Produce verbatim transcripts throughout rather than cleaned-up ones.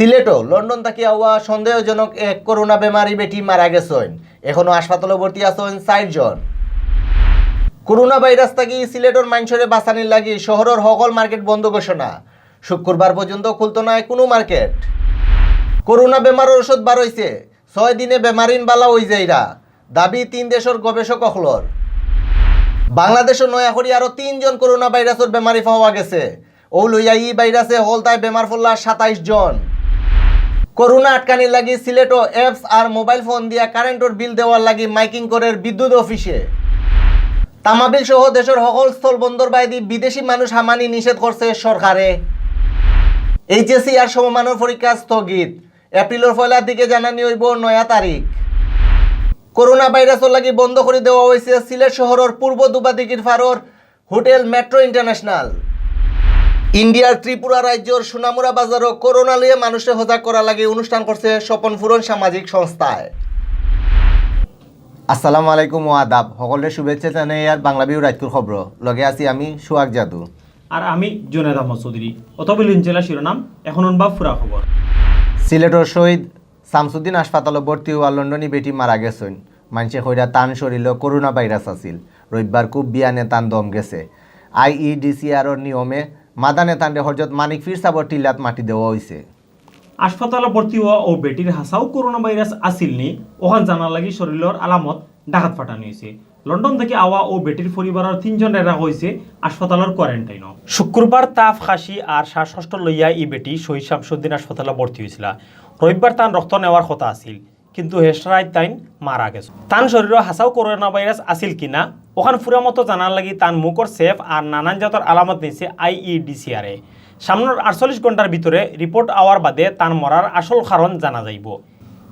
সিলেটো লন্ডন থাকি আওয়া সন্দেহজনক এক করোনা বেমারি বেটি মারা গেছইন। এখনো হাসপাতালো ভর্তি আছইন চাইর জন। করোনা ভাইরাস থাকি সিলেটর মানষরে বাঁচানির লাগি শহরর হকল মার্কেট বন্ধ ঘোষণা। শুক্রবার পর্যন্ত খুলতো নায় কুনু মার্কেট। করোনা বেমারর ঔষধ বার অইছে, ছয় দিনে বেমারিন বালা অই যাইরা, দাবি তিন দেশর গবেষক অকলর। বাংলাদেশো নয়া করি আরো তিন জন করোনা ভাইরাসর বেমারি পাওয়া গেছে। অউ লইয়া ই ভাইরাসে হকলতায় বেমার পড়লা সাতাইশ জন। করোনা আটকানির লাগি সিলেটো অ্যাপস আর মোবাইল ফোন দিয়া কারেন্টর বিল দেওয়ার লাগি মাইকিং করের বিদ্যুৎ অফিসে। তামাবিল সহ দেশর হকল স্থল বন্দর বায়দি বিদেশি মানুষ হামানি নিষেধ করছে সরকারে। এইচএসসি আর সমমানর পরীক্ষা স্থগিত। এপ্রিলর পয়লার দিকে জানানি অইবো নয়া তারিখ। করোনা ভাইরাসর লাগি বন্ধ করি দেওয়া অইছে সিলেট শহরর পূর্ব দুবাদিঘির পাড়র হোটেল মেট্রো ইন্টারন্যাশনাল। ইন্ডিয়ার ত্রিপুরা রাজ্যর সোনামুড়া বাজারো করোনা লইয়া মানুষরে সজাগ করার লাগি অনুষ্ঠান করছে স্বপন পূরণ সামাজিক সংস্থায়। আসসালামু আলাইকুম ও আদাব, হকলরে শুভেচ্ছা জানাইয়ার বাংলা ভিউ রাইতকুর খবর। লগে আছি আমি সুহাগ জাদু। আর আমি জুনেদ আহমদ চৌধুরী। অতবিলীন জেলা শিরোনাম, এখন হুনবা পুরা খবর। সিলেটর শহীদ শামসুদ্দিন হাসপাতালো ভর্তি অওয়া লন্ডনী বেটি মারা গেছইন। মানষে কইরা তান শরীলো করোনা ভাইরাস আছিল। রবিবার খুব বিয়ানে তান দম গেছে। আইইডিসিআরর নিয়মে মাদানে তানরে হজরত মানিক পীর সাবর টিল্লাত মাটি দেওয়া অইছে। হাসপাতালো ভর্তি অওয়া অউ বেটির হাছাউ করোনা ভাইরাস আছিল নি, অখান জানার লাগি শরীলর আলামত ঢাকাত পাঠানি অইছে। লন্ডন থাকি আওয়া অউ বেটির পরিবারর তিনজনরে রাখা অইছে হাসপাতালর কোয়ারেন্টাইনো। শুক্রবার তাপ, খাসি আর শ্বাসকষ্ট লইয়া ই বেটি শহীদ শামসুদ্দিন হাসপাতালো ভর্তি অইছিলা। রবিবার তান রক্ত নেওয়ার কথা আছিল, কিন্তু হেশরাইত তাইন মারা গেছইন। তান শরীরো হাছাউ করোনা ভাইরাস আছিল কিনা, অখান পুরা মতো জানার লাগি তান মুখর সেপ আর নানান জাতর আলামত নিছে আইইডিসিআরে। সামনর আটচল্লিশ ঘন্টার ভিতরে রিপোর্ট আওয়ার বাদে তান মরার আসল কারণ জানা যাইবো।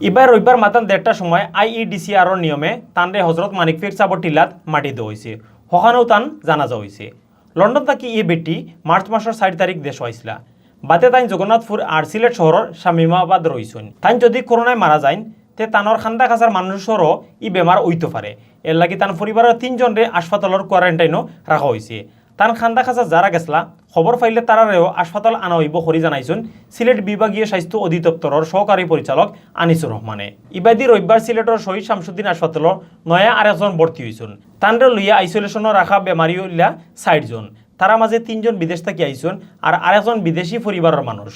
ইবায় রবিবার মাতান দেড়টার সময় আইইডিসিআরর নিয়মে তানরে হজরত মানিক পীর সাবর টিল্লাত মাটি দেওয়া অইছে। হখানেউ তান জানাজা অইছে। লন্ডন থাকি ই বেটি মার্চ মাসর চাইর তারিখ দেশো আইছলা। বাদে তাইন জগন্নাথপুর আর সিলেট শহরর শামীমাবাদ রইছইন। তাইন যুদি করোনায় মারা যাইন, তে তানর খান্দা-কাছার মানুষরও ই বেমার অইতো পারে। এরলাগি তান পরিবারর তিনজনরে হাসপাতালর কোয়ারেন্টাইনো রাখা অইছে। তান খান্দা-কাছা যারা গেছলা, খবর পাইলে তারারেও হাসপাতাল আনা অইবো করি জানাইছইন সিলেট বিভাগীয় স্বাস্থ্য অধিদপ্তরর সহকারী পরিচালক আনিসুর রহমানে। ইবাদি রবিবার সিলেটর শহীদ শামসুদ্দিন হাসপাতালো নয়া আরেকজন ভর্তি অইছইন। তানরে লইয়া আইসোলেশনো রাখা বেমারি অইলা চাইর জন। তারার মাঝে তিনজন বিদেশ থাকি আইছইন, আর আরেকজন বিদেশি পরিবারর মানুষ।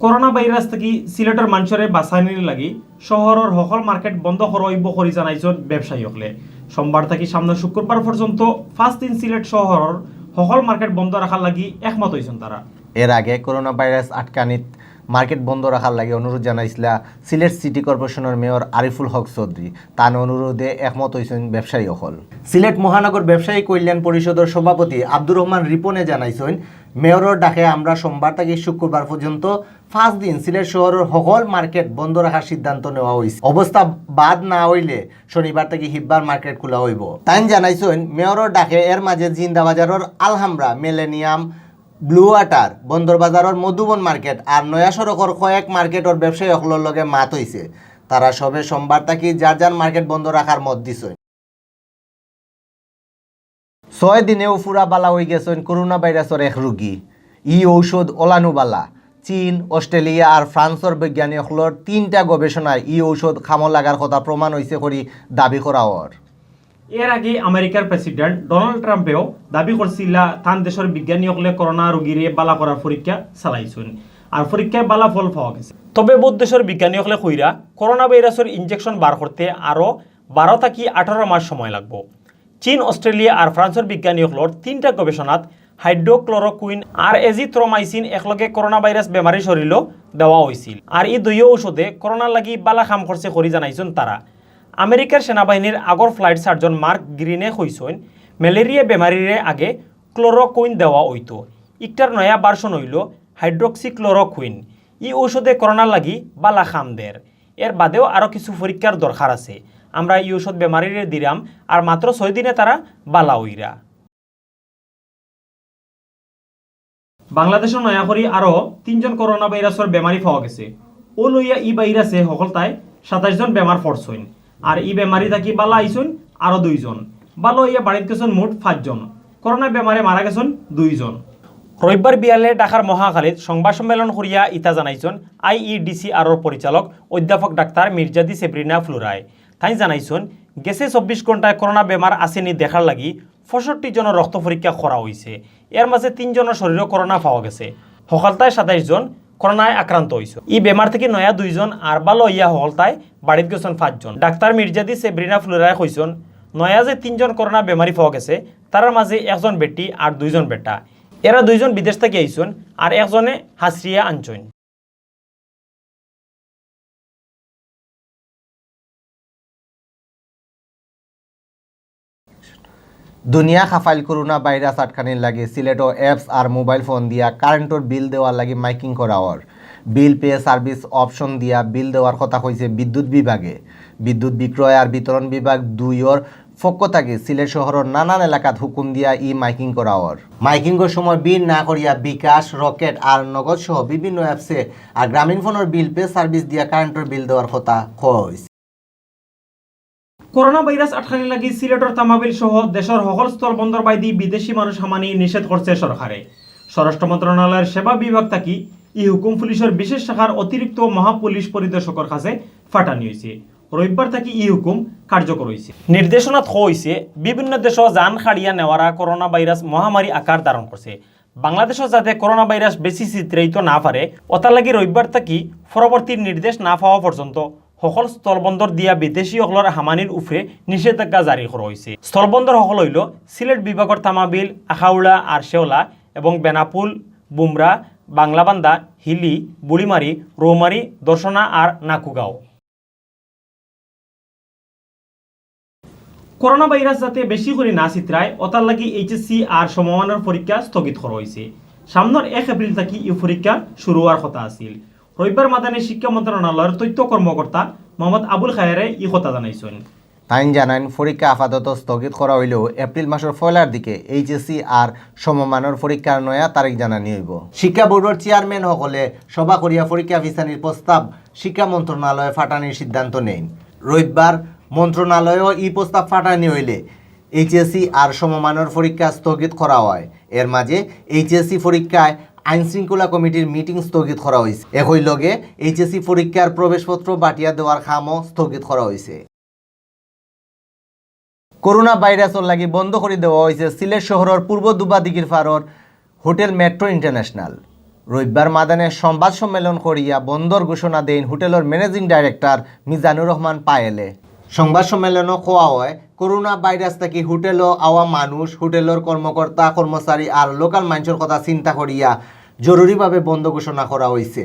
করোনা ভাইরাস থাকি সিলেটর মানষরে বাঁচানির লাগি শহরর হকল মার্কেট বন্ধ করা অইবো করি জানাইছইন ব্যবসায়ী অকলে। সোমবার থাকি সামনে শুক্রবার পর্যন্ত পাঁচ দিন সিলেট শহরর হকল মার্কেট বন্ধ রাখার লাগি একমত অইছইন তারা। এর আগে করোনা ভাইরাস আটকানিত মার্কেট বন্ধ রাখার লাগি অনুরোধ জানাইছলা সিলেট সিটি কর্পোরেশনর মেয়র আরিফুল হক চৌধুরী। তান অনুরোধে একমত অইছইন ব্যবসায়ী অকল। সিলেট মহানগর ব্যবসায়ী কল্যাণ পরিষদর সভাপতি আব্দুর রহমান রিপনে জানাইছইন, মেয়রর ডাকে আমরা সোমবার থাকি শুক্রবার পর্যন্ত পাঁচ দিন সিলেট শহরর হকল মার্কেট বন্ধ রাখার সিদ্ধান্ত নেওয়া অইছে। অবস্থা বাদ না অইলে শনিবার থাকি হিব্বার মার্কেট খুলা অইবো। তাইন জানাইছইন, মেয়রর ডাকে এর মাঝে জিন্দাবাজারর আলহামরা, মিলেনিয়াম, ব্লু ওয়াটার, বন্দরবাজারর মধুবন মার্কেট আর নয়া সড়কর কয়েক মার্কেটর ব্যবসায়ী অকলর লগে মাত অইছে। তারা সবে সোমবার থাকি যার যার মার্কেট বন্ধ রাখার মত দিছইন। ছয় দিনেউ পুরা বালা অইগেছইন করোনা ভাইরাসর এক রুগী। ই ঔষধ অলানু বালা। চীন, অস্ট্রেলিয়া আর ফ্রান্সর বিজ্ঞানী অকলর তিনটা গবেষণায় ই ঔষধ কামো লাগার কথা প্রমাণ অইছে করি দাবি করা অর। এর আগে আমেরিকার প্রেসিডেন্ট ডোনাল্ড ট্রাম্পেও দাবি করছিলা তান দেশর বিজ্ঞানী অকলে করোনা রুগীরে বালা করার পরীক্ষা চালাইছইন, আর পরীক্ষায় বালা ফল পাওয়া গেছে। তবে বউত দেশর বিজ্ঞানী অকলে কইরা করোনা ভাইরাসর ইনজেকশন বার করতে আরো বারো থাকি আঠারো মাস সময় লাগবো। চীন, অস্ট্রেলিয়া আর ফ্রান্সর বিজ্ঞানী অকলর তিনটা গবেষণাত হাইড্রোক্লোরোকুইন আর এজিথ্রোমাইসিন একলগে করোনা ভাইরাস বেমারির শরীলো দেওয়া অইছিল। আর ই দুইও ঔষধে করোনার লাগি বালা কাম করছে করি জানাইছইন তারা। আমেরিকার সেনাবাহিনীর আগর ফ্লাইট সার্জন মার্ক গ্রিনে কইছইন, ম্যালেরিয়া বেমারিরে আগে ক্লোরোকুইন দেওয়া অইতো। ইকটার নয়া ভার্সন অইলো হাইড্রোক্সিক্লোরোকুইন। ই ঔষধে করোনার লাগি বালা কাম দের। এর বাদেও আরো কিছু পরীক্ষার দরকার আছে। আমরা ই ঔষধ বেমারিরে দিরাম, আর মাত্র ছয় দিনে তারা বালা অইরা। বাংলাদেশো নয়া করি আরো তিনজন করোনা ভাইরাসর বেমারি পাওয়া গেছে। অউ লইয়া ই ভাইরাসে হকলতায় সাতাইশ জন বেমার পড়ছইন। আর ই বেমারি থাকি বালা আইছইন আরো দুইজন। বালা অইয়া বাড়িত গেছইন মোট পাঁচজন। করোনা বেমারে মারা গেছইন দুইজন। রবিবার বিয়ালে ঢাকার মহাখালীত সংবাদ সম্মেলন করিয়া ইতা জানাইছইন আইইডিসিআরর পরিচালক অধ্যাপক ডাক্তার মির্জাদি সেব্রিনা ফ্লোরায়। তাইন জানাইছইন, গেছে চব্বিশ ঘন্টায় করোনা বেমার আছেনি দেখার লাগি পঁয়ষট্টি জনর রক্ত পরীক্ষা করা অইছে। এর মাঝে তিনজনর শরীরো করোনা পাওয়া গেছে। হকলতায় সাতাইশ জন করোনায় আক্রান্ত অইছইন। ই বেমার থাকি নয়া দুইজন আর ভালা অইয়া হকলতায় বাড়িত গেছইন পাঁচজন। ডাক্তার মির্জাদি সেব্রিনা ফ্লোরায় কইছইন, নয়া যে তিনজন করোনা বেমারি পাওয়া গেছে, তারার মাঝে একজন বেটি আর দুইজন বেটা। এরা দুইজন বিদেশ থাকি আইছইন আর একজনে হাছরিয়া আনছইন। দুনিয়া খাফাইল করোনা ভাইরাস আটকানির লাগি সিলেটো অ্যাপস আর মোবাইল ফোন দিয়া কারেন্টর বিল দেওয়ার লাগি মাইকিং করা or. Bill pay service option দিয়া বিল দেওয়ার কথা কইছে বিদ্যুৎ বিভাগে। বিদ্যুৎ বিক্রয় আর বিতরণ বিভাগ দুইয়র পক্ষ থাকি সিলেট শহরর নানান এলাকাত হুকুম দিয়া ই মাইকিং করা অর। মাইকিংর সময় বিল না করিয়া বিকাশ, রকেট আর নগদ সহ বিভিন্ন অ্যাপসে আর গ্রামীণ ফোনর বিল পে সার্ভিস দিয়া কারেন্টর বিল দেওয়ার কথা কওয়া অইছে। করোনা ভাইরাস আটকানির লাগি সিলেটর তামাবিল সহ দেশর হকল স্থলবন্দর বায়দি বিদেশি মানুষ হামানি নিষেধ করছে সরকারে। স্বরাষ্ট্র মন্ত্রণালয়র সেবা বিভাগ থাকি ই হুকুম পুলিশর বিশেষ শাখার অতিরিক্ত মহাপুলিশ পরিদর্শকর কাছে পাঠানি অইছে। রবিবার থাকি ই হুকুম কার্যকর অইছে। নির্দেশনাত কওয়া অইছে, বিভিন্ন দেশো জান কাড়িয়া নেওয়ারা করোনা ভাইরাস মহামারী আকার ধারণ করছে। বাংলাদেশো যাতে করোনা ভাইরাস বেশি ছিতরাইতো না পারে, অতার লাগি রবিবার থাকি পরবর্তী নির্দেশ না পাওয়া পর্যন্ত হকল স্থলবন্দর দিয়া বিদেশি হকলর হামানির উপরে নিষেধাজ্ঞা জারি করা অইছে। স্থলবন্দর হকল অইলো সিলেট বিভাগর তামাবিল, আখাউড়া আর শেওলা এবং বেনাপুল, বুমরা, বাংলাবান্ধা, হিলি, বুড়িমারি, রৌমারি, দর্শনা আর নাকুগাঁও। করোনা ভাইরাস যাতে বেশি করি না ছিতরায়, অতার লাগি এইচএসসি আর সমমানর পরীক্ষা স্থগিত করা অইছে। সামনর এক এপ্রিল থাকি ই পরীক্ষা শুরু অওয়ার কথা আছিল। রবিবার মাদানে শিক্ষা মন্ত্রণালয়র তথ্য কর্মকর্তা মোহাম্মদ আবুল খায়েরে ই কথা জানাইছইন। তাইন জানাইন, পরীক্ষা আপাতত স্থগিত করা অইলেও এপ্রিল মাসর পয়লার দিকে এইচএসসি আর সমমানর পরীক্ষার নয়া তারিখ জানানি অইবো। শিক্ষা বোর্ডর চেয়ারম্যান হকলে সভা করিয়া পরীক্ষা পিছানির প্রস্তাব শিক্ষা মন্ত্রণালয়ে পাঠানির সিদ্ধান্ত নেইন। রবিবার মন্ত্রণালয়ও ই প্রস্তাব পাঠানি অইলে এইচএসসি আর সমমানর পরীক্ষা স্থগিত করা অয়। এর মাঝে এইচএসসি পরীক্ষায় আইন শৃঙ্খলা কমিটির মিটিং স্থগিত করা অইছে। একই লগে এইচএসসি পরীক্ষার প্রবেশপত্র বাটিয়া দেওয়ার কামও স্থগিত করা অইছে। করোনা ভাইরাসর লাগি বন্ধ করি দেওয়া অইছে সিলেট শহরর পূর্ব দুবাদিঘির পাড়র হোটেল মেট্রো ইন্টারন্যাশনাল। রবিবার মাদানে সংবাদ সম্মেলন করিয়া বন্ধর ঘোষণা দেইন হোটেলর ম্যানেজিং ডাইরেক্টর মিজানুর রহমান পায়েলে। সংবাদ সম্মেলনো কওয়া অয়, করোনা ভাইরাস থাকি হোটেলো আওয়া মানুষ, হোটেলর কর্মকর্তা, কর্মচারী আর লোকাল মাইনষর কথা চিন্তা করিয়া জরুরিভাবে বন্ধ ঘোষণা করা অইছে।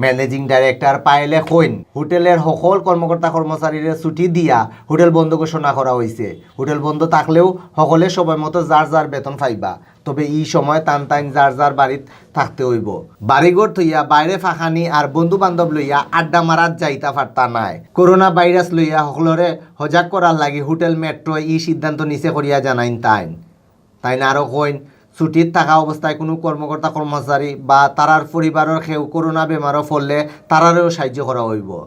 ম্যানেজিং ডাইরেক্টর পায়েলে কইন, হোটেলর হকল কর্মকর্তা কর্মচারীরে ছুটি দিয়া হোটেল বন্ধ ঘোষণা করা অইছে। হোটেল বন্ধ থাকলেও হকলে সময় মতো যার যার বেতন পাইবা। তবে ই সময় তান তাইন যার যার বাড়িত থাকতে অইবো। বাড়িঘর থইয়া বাইরে ফাঁকানি আর বন্ধু বান্ধব লইয়া আড্ডা মারাত যাইতা পারতা নায়। করোনা ভাইরাস লইয়া হকলরে হজাগ করার লাগি হোটেল মেট্রোয় ই সিদ্ধান্ত নিছে করিয়া জানাইন তাইন। তাইন আরো কইন, ছুটিত থাকা অবস্থায় কুনু কর্মকর্তা কর্মচারী বা তারার পরিবারর কেউ করোনা বেমারো পড়লে তারারেও সাহায্য করা অইবো।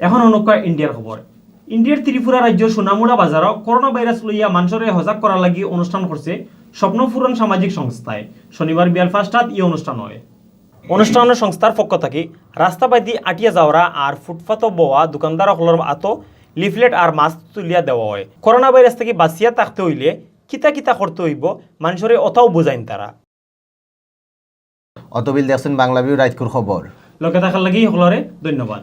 এখন অনকা ইন্ডিয়ার খবর। ইন্ডিয়ার ত্রিপুরা রাজ্যর সোনামুড়া বাজারো করোনা ভাইরাস লইয়া মানষরে হজাগ করার লাগি অনুষ্ঠান করছে স্বপ্নপূরণ সামাজিক সংস্থায়। শনিবার বিয়াল পাঁচটাত ই অনুষ্ঠান অয়। অনুষ্ঠানর সংস্থার পক্ষ থাকি রাস্তাবাদি আটিয়া যাওরা আর ফুটপাতো বওয়া দোকানদার অকলর আতো লিফলেট আর মাস্ক তুলিয়া দেওয়া অয়। করোনা ভাইরাস থাকি বাঁচিয়া থাকতে অইলে কিতা কিতা করতে অইবো মানষরে অতাও বুঝাইন তারা। অতবিল দেখছইন বাংলা ভিউ রাইতকুর খবর। লগে থাকার লাগি হকলরে ধন্যবাদ।